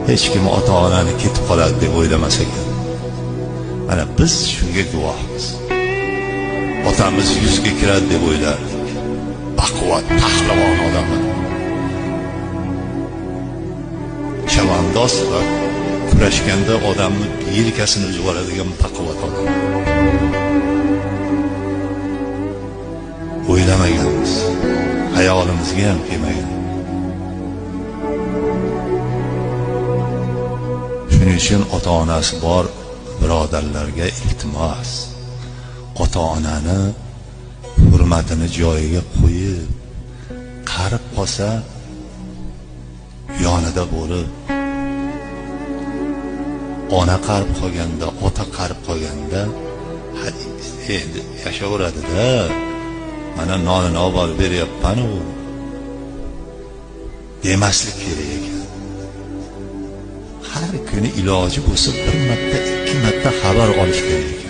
Hech kim ota-onani ketib qoladi deb o'ylamas ekan. Mana biz shunga guvohmiz. Otamiz 100 ga kiradi deb o'ylardik. Baquvvat, pahlavon odam edi. Chavandoz va kurashganda odamni yelkasini uzib oladigan baquvvat odam. O'ylamaganmiz. Hayolimizga ham kelmagan. Shuning uchun ota-onasi bor birodarlarga iltimos. Ota-onani hurmatini joyiga qo'yib, qarib qolsa yonida bo'lib, ona qarib qolganda, ota qarib qolganda endi yashaveradi-da. Mana nonini olib borib beryapman-u demaslik kerak ekan. Har kuni iloji bo'lsa bir marta, ikki marta xabar olish kerak ekan.